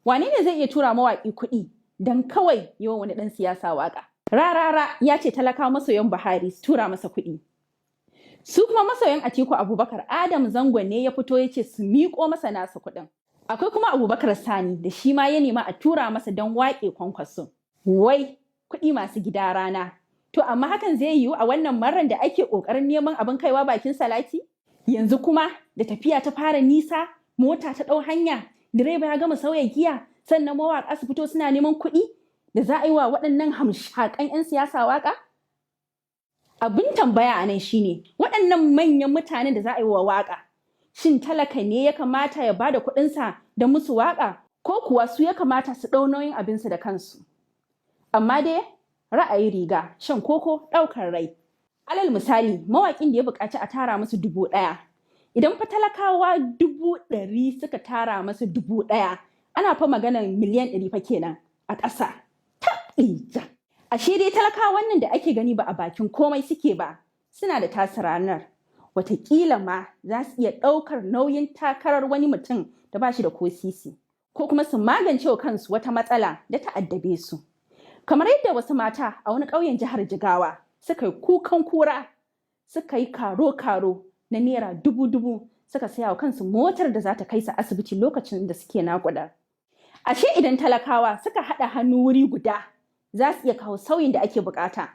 Wane ne zai iya tura mawaƙi kuɗi don kawai yawan wani ɗan siyasa waƙa? Rarara ya ce talakawa masoyan Buhari su tura masa kuɗi. Su kuma masoyan Atiku Abubakar, Adam Zango ne ya fito ya ce su miƙo masa nasu kuɗin. Akwai kuma Abubakar Sani da shi ma ya nema a tura masa don waƙe Kwankwaso. Wai kuɗi masu gida rana. To amma hakan zai yiwu a wannan marar da ake ƙoƙarin neman abin kaiwa bakin salati? Yanzu kuma da tafiya ta fara nisa, mota ta ɗau hanya, direba ya gama sauya giya, sannan mawaƙa su fito suna neman kuɗi da za a yi wa waɗannan hamshaƙan 'yan siyasa waƙa? Abin tambaya a nan shine, waɗannan manyan mutanen da za a yi wa waƙa, shin talaka ne ya kamata ya bada kuɗinsa da musu waƙa, ko kuwa su ya kamata su ɗau nauyin abinsu da kansu? Amma dai ra'ayi riga, shan koko ɗaukar rai. Alal misali, mawaƙin da ya buƙaci a tara masa 1,000. Idan fa talakawa 100,000 suka tara masa 1,000, ana fa maganar 100,000,000 fa kenan a ƙasa. Taɓija! Ashe dai talakawan nan da ake gani ba a bakin komai suke ba, suna da tasu ranar. Wataƙila ma za su iya ɗaukar nauyin takarar wani mutum da ba shi da ko sisi, ko kuma su magance wa kansu wata matsala da ta addabe su. Kamar yadda wasu mata a wani ƙauyen jihar Jigawa suka yi kukan kura, suka yi karo-karo na naira dubu-dubu, suka saya wa kansu motar da za ta kai su asibiti lokacin da suke naƙuda. Ashe idan talakawa suka haɗa hannu wuri guda, za su iya kawo sauyin da ake bukata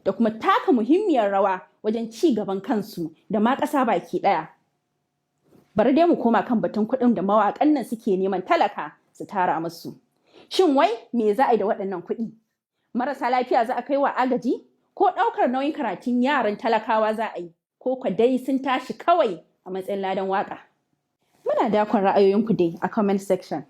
da kuma taka muhimmiyar rawa wajen ci gaban kansu da ma ƙasa baki ɗaya. Bari dai mu koma kan batun kuɗin da mawaƙan nan suke neman talaka su tara musu. Shin wai me za a yi da waɗannan kuɗi? Marasa lafiya za a kai wa agaji? Ko ɗaukar nauyin karatun yaran talakawa za a yi? Ko kwa dai sun tashi kawai a matsayin ladan waƙa? Muna dakon ra'ayoyinku dai a comment section.